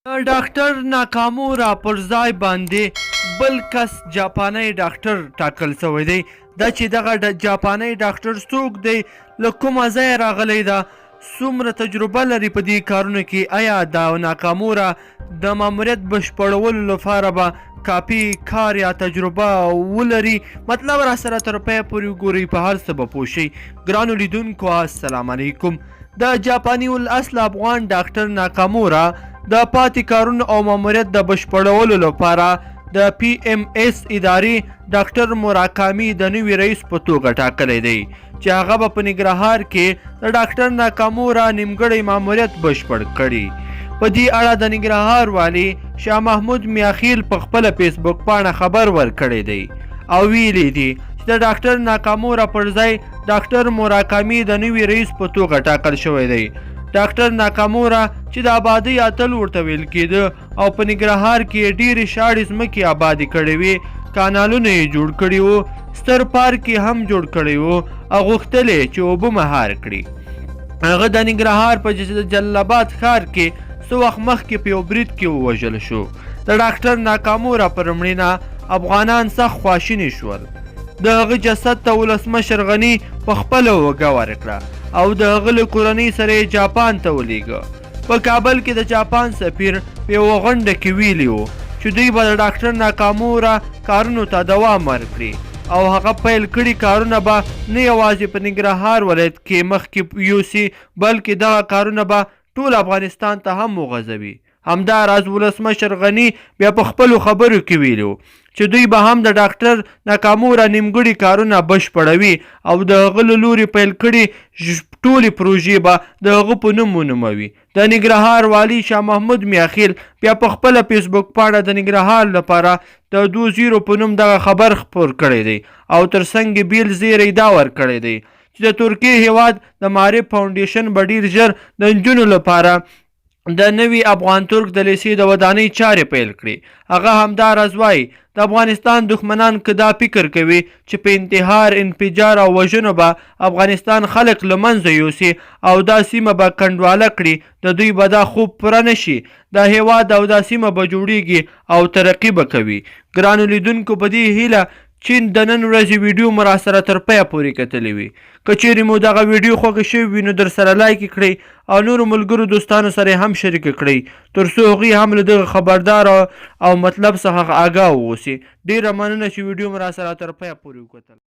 د ډاکټر ناکامورا پر ځای باندې بل کس جاپانی ډاکټر ټاکل شوی دی. دا چې دغه جاپانی ډاکټر څوک دی، له کومه ځایه راغلی ده، څومره تجربه لري په دې کارونو کې، ایا دا ناکامورا د ماموریت بشپړولو لپاره به کافي کار یا تجربه ولري، مطلب را سره تر پایه پورې وګورئ، په هر څه به پوه شئ. ګرانو لیدونکو السلام علیکم. د جاپاني الاصل افغان ډاکټر ناکامورا د پاتې کارونو او ماموریت د بشپړولو لپاره د پی ایم ایس ادارې ډاکټر موراکامي د نوي رئیس په توګه ټاکلی دی، چې هغه به په ننګرهار کې د ډاکټر ناکامورا نیمګړی ماموریت بشپړ کړي. په دې اړه د ننګرهار والي شاه محمود میاخیل په خپله فیسبوک پاڼه خبر ورکړی دی او ویلي دي چې د ډاکټر ناکامورا پر ځای ډاکټر موراکامي د نوي رئیس په توګه ټاکل شوی دی. ډاکټر ناکامورا چې د آبادۍ اتل ورته ویل کېده او په ننګرهار کې یې ډېرې شاړې ځمکې آبادې کړې وې، کانالونه یې جوړ کړي وو، ستر پارک یې هم جوړ کړی وو او غوښتل یې چې اوبه مهار کړي. هغه د ننګرهار په جلال آباد ښار کې څه وخت مخکې په یو برید کې ووژل شو. د ډاکټر ناکامورا پر مړینه افغانان سخت خواشیني شول. د هغه جسد ته ولسمشر غني په خپله اوږه ورکړه او د هغه له کورنۍ سره یې جاپان ته ولیږه. په کابل کې د جاپان سفیر په یوه غونډه کې ویلي وو چې دوی به د ډاکټر ناکامورا کارونو ته دوام ورکړي او هغه پیل کړي کارونه به نه یوازې په ننګرهار ولایت کې مخکې یوسي، بلکې دغه کارونه به ټول افغانستان ته هم وغځوي. همدا راز ولسمشر غني بیا په خپلو خبرو کې ویلي وو چې دوی به هم د ډاکټر ناکامورا نیمګړي کارونه بشپړوي او د هغه له لوري پیل کړي ټولې پروژې به د هغه په نوم ونوموي. د ننګرهار والي شاه محمود میاخیل بیا په خپله فیسبوک پاڼه د ننګرهار لپاره د دوو زیرو په نوم دغه خبر خپور کړی دی او تر څنګ یې بیل زیری دا ورکړی دی چې د ترکیې هیواد د معارف فاونډیشن به ډیر ژر د نجونو لپاره د نوي افغان ترک د لیسې د ودانۍ چارې پیل کړي. هغه همداراز وايي، د افغانستان دښمنان که دا فکر کوي چې په انتحار، انفجار او وژنو به افغانستان خلک له منځه یوسي او دا سیمه به کنډواله کړي، د دوی به دا خوب پوره نه شي. دا هېواد او دا سیمه به جوړېږي او ترقي به کوي. ګرانو لیدونکو په دې هیله چې د نن ورځې ویډیو مو راسره تر پایه پورې کتلې وي. که چیرې مو دغه ویډیو خوښه شوې وي نو درسره لایک یې کړئ او نورو ملګرو دوستانو سره یې هم شریکه کړئ تر څو هغوی هم له دغه خبردار او مطلب څخه آګاه واوسي. ډیره مننه چې ویډیو مو راسره تر پایه پورې وکتله.